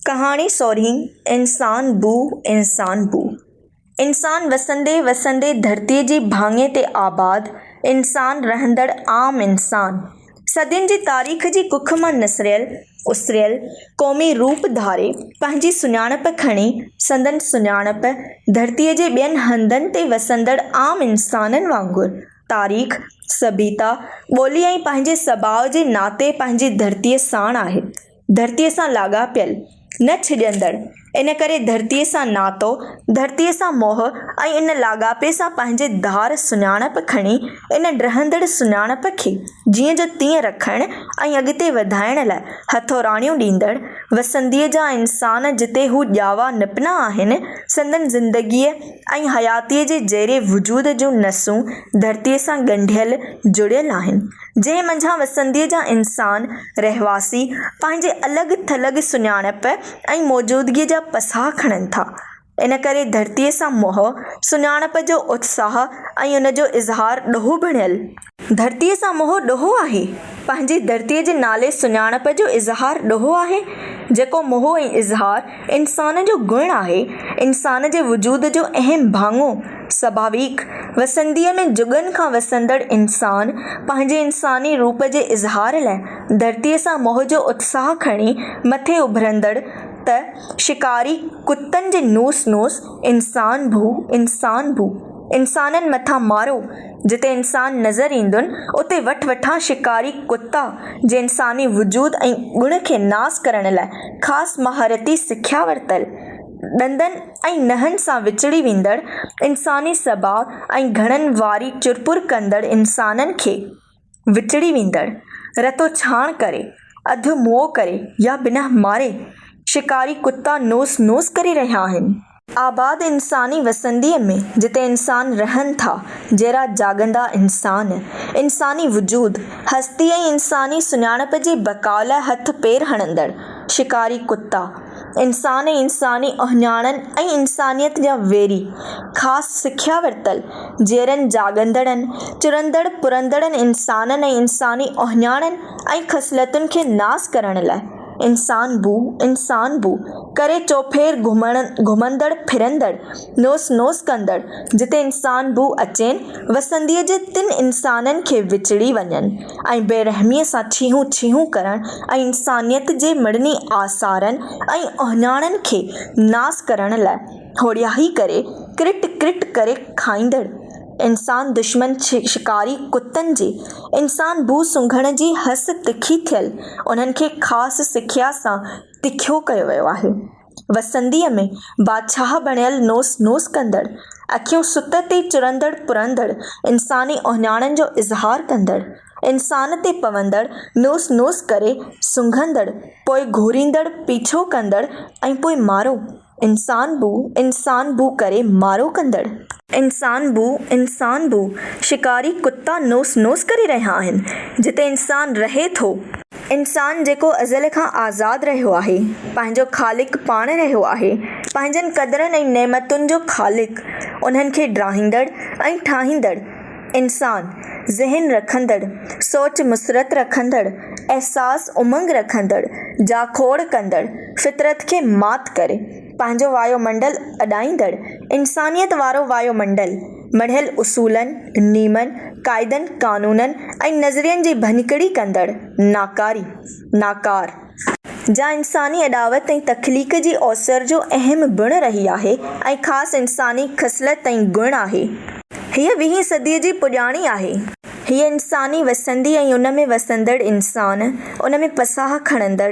ڪهاڻي سورهين، انسان بو انسان بو. انسان وسندي وسندي ڌرتيء جي ڀاڱي تي آباد انسان رهندڙ عام انسان. صدين جي تاريخ جي ڪک مان نسريل، اسريل، قومي روپ ڌاري پنهنجي سڃاڻپ کڻي سندن سڃاڻپ ڌرتيء جي ٻين هنڌن تي وسندڙ عام انسانن وانگر تاريخ، سڀيتا، ٻولي ۽ پنهنجي سڀاء جي ناتي پنهنجي ڌرتيء ساڻ آهي. ڌرتيء سان لاڳاپيل، نه ڇڄندڙ، ان ڪري ڌرتيء سان ناتو، ڌرتيء سان موهه ۽ ان لاڳاپي سان پنهنجي ڌار سڃاڻپ کڻي ان ڊهندڙ سڃاڻپ کي جيئن جو تيئن رکڻ ۽ اڳتي وڌائڻ لاء هٿوراڙيون ڏيندڙ وسنديء جا انسان جتي هو ڄاوا نپنا آهن، سندن زندگيء ۽ حياتيء جي جيئري وجود جون نسون ڌرتيء سان ڳنڍيل، جڙيل آهن. جنهن منجهان وسنديء جا انسان، رهواسي، پنهنجي الڳ ٿلڳ سڃاڻپ ۽ موجودگيء جا پساهه کڻن ٿا. ان ڪري ڌرتيء سان موهه، سڃاڻپ جو اتساهه ۽ ان جو اظهار ڏوهه بڻيل. ڌرتيء سان موهه ڏوهه آهي. پنهنجي ڌرتيء جي نالي سڃاڻپ جو اظهار ڏوهه آهي، جيڪو موهه ۽ اظهار انسان جو گڻ آهي، انسان جي وجود جو اهم ڀاڱو، سڀاويڪ، وسنديء ۾ جڳن کان وسندڙ انسان پنهنجي انساني روپ جي اظهار لاء ڌرتيء سان موهه جو اتساهه کڻي مٿي اڀرندڙ ته شڪاري ڪتن جي نوس نوس، انسان ڀو، انسان ڀو، انسانن مٿان مارو، جتي انسان نظر ايندن اتي وٺ وٺان شڪاري ڪتا جي انساني وجود ۽ گڻ کي ناس ڪرڻ لاء خاص مهارتي سکيا ورتل ڏندن ۽ ننهن سان وچڙي ويندڙ انساني سڀاء ۽ گهڻن واري چرپر ڪندڙ انسانن کي وچڙي ويندڙ، رتو ڇاڻ ڪري، اڌ موئو ڪري يا بنهه ماري، شڪاري ڪتا نوس نوس ڪري رهيا آهن. آباد انساني وسنديء ۾ جتي انسان رهن ٿا، جيئرا جاڳندا انسان، انساني وجود، هستي ۽ انساني سڃاڻپ جي بقاء لاء هٿ پير هڻندڙ شڪاري ڪتا، انسان ۽ انساني اهڃاڻن ۽ انسانيت جا ويري، خاص سکيا ورتل، جيئرن جاڳندڙن، چرندڙ پرندڙن انسانن ۽ انساني اهڃاڻن ۽ خصلتن کي ناس ڪرڻ لاء، انسان بو، انسان بو، ڪري چوڦير گهمڻ گهمندڙ ڦرندڙ، نوس نوس ڪندڙ، جتي انسان بو اچين، وسنديء جي تن انسانن کي وچڙي وڃن ۽ بي رحميء سان ڇيهون ڇيهون ڪرڻ ۽ انسانيت جي مڙني آثارن ۽ اهڃاڻن کي ناس ڪرڻ لاء هوڙياهي ڪري ڪرٽ ڪرٽ ڪري کائيندڙ انسان دشمن شڪاري ڪتن جي انسان بو سونگهڻ جي حس تکي ٿيل انهن کي خاص سکيا سان تکيو ڪيو ويو آهي. وسنديء ۾ بادشاهه بڻيل نوس نوس ڪندڙ، اکيون ست تي چرندڙ پرندڙ، انساني اهڃاڻن جو اظهار ڪندڙ، انسان تي پوندڙ، نوس نوس ڪري سونگهندڙ، پوء گهوريندڙ پيڇو ڪندڙ ۽ پوء مارو، انسان بو، انسان بو ڪري مارو ڪندڙ. انسان بو، انسان بو، شڪاري ڪتا نوس نوس ڪري رهيا آهن، جتي انسان رهي ٿو. انسان جيڪو ازل کان آزاد رهيو آهي، پنهنجو خالق پاڻ رهيو آهي، پنهنجن قدرن ۽ نعمتن جو خالق، انهن کي ڊاهيندڙ ۽ ٺاهيندڙ، انسان، ذهن رکندڙ، سوچ مسرت رکندڙ، احساس امنگ رکندڙ، جاکوڙ ڪندڙ، فطرت کي مات ڪري، پنهنجو وايو منڊل اڏائيندڙ، انسانيت وارو وايو منڊل، مڙهيل اصولن، نيمن، قاعدن قانونن ۽ نظرين جي ڀڃڪڙي ڪندڙ، ناڪاري، ناڪار، جا انساني اڏاوت ۽ تخليق جي اوسر جو اهم بڻ رهي آهي ۽ خاص انساني خصلت ۽ گڻ آهي. هيء ويهين صديء جي پڄاڻي آهي. هيء انساني وسندي ۽ ان ۾ وسندڙ انسان، ان ۾ پساهه کڻندڙ،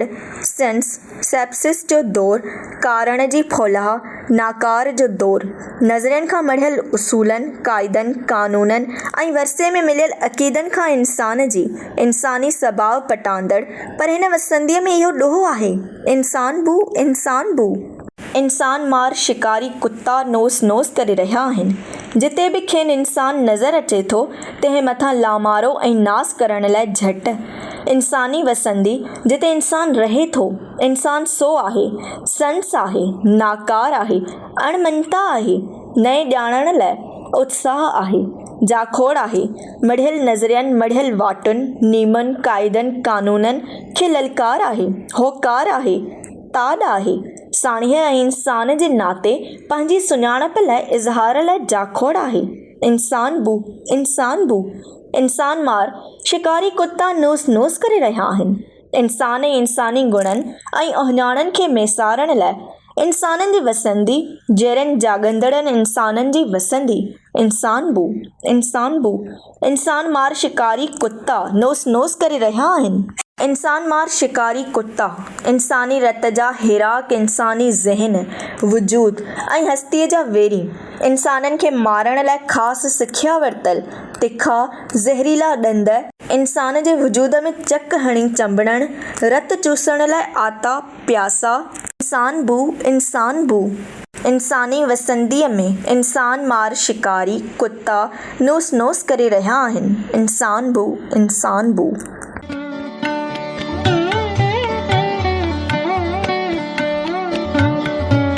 سنس، Sepsis، جو دور، ڪارڻ جي ڦولهه، ناڪار جو دور، نظرين کان مڙهيل اصولن، قاعدن، قانونن ۽ ورثي ۾ مليل عقيدن کان انسان جي، انساني سڀاء پٽاندڙ، پر هن وسنديء ۾ اهو ڏوهه آهي، انسان بو، انسان بو. انسان مار شڪاري ڪتا نوس نوس ڪري رهيا آهن. جتي به کين انسان نظر اچي ٿو، تنهن مٿان لامارو ۽ ناس ڪرڻ لاء جهٽ. انساني وسندي، جتي انسان رهي ٿو، انسان سو آهي، سنس آهي، ناڪار آهي، اڻ مڃتا آهي، نئين ڄاڻڻ لاء اتساهه آهي، جاکوڙ آهي، مڙهيل نظرين، مڙهيل واٽن، نيمن، قاعدن، قانونن کي للڪار آهي، هوڪار آهي. تاڏ آهي. ساڻيهه ۽ انسان جي ناتي پنهنجي سڃاڻپ لاء اظهار لاء جاکوڙ آهي. انسان بو، انسان بو. انسان مار شڪاري ڪتا نوس نوس ڪري رهيا آهن. انسان ۽ انساني گڻن ۽ اهڃاڻن کي ميسارڻ لاء انسانن جي وسندي، جيئرن جاڳندڙن انسانن جي وسندي، انسان بو، انسان بو، انسان مار شڪاري ڪتا نوس نوس ڪري رهيا آهن. انسان مار شڪاري ڪتا، انساني رت جا هيراڪ انساني ذهن، وجود ۽ هستيء جا ويري، انسانن کي مارڻ لاء خاص سکيا ورتل، تکا، زهريلا ڏند، انسان جي وجود ۾ چڪ هڻي چنبڙڻ، رت چوسڻ لاء آتا، پياسا. انسان بو، انسان بو. انساني وسنديء ۾ انسان مار شڪاري ڪتا نوس نوس ڪري رهيا آهن. انسان بو، انسان بو.